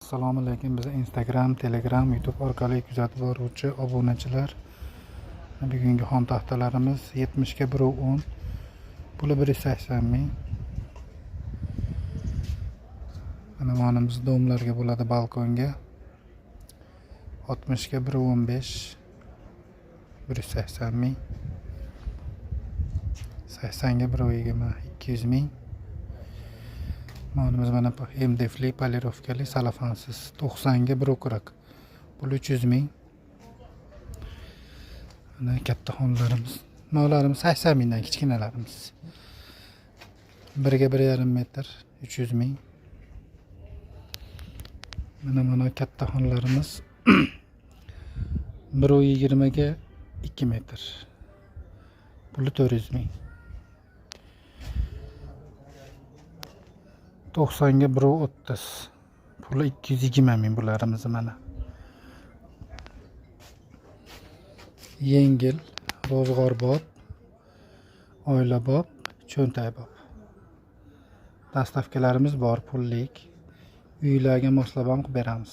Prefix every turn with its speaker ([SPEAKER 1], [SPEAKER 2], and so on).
[SPEAKER 1] Assalomu alaykum. Bizni Instagram, Telegram, YouTube orqali kuzatib boruvchi obunachilar. Bugungi xontaxtalarimiz 70 ga 1.10. Puli 180 ming. Mana monimiz domlarga bo'ladi, balkonga. 60 ga 1.15. 180 ming. 80 ga 1.20, 200 ming. Monimiz mana MDFli, polirovkali, salafansiz 90 ga 1.40. Puli 300 ming. Mana katta xonalarimiz. Mollarimiz 80 mingdan kichkinalarimiz. 1 ga 1,5 metr 300 ming. Mana katta xonalarimiz 1.20 ga 2 metr. Puli 400 ming. 90 ga 1.30. Puli 220 ming bularimiz mana. Yengil, ro'zg'orbop, oilabop, cho'ntakbop. Dastavkalarimiz bor, pullik. Uylarga moslab ham qilib beramiz.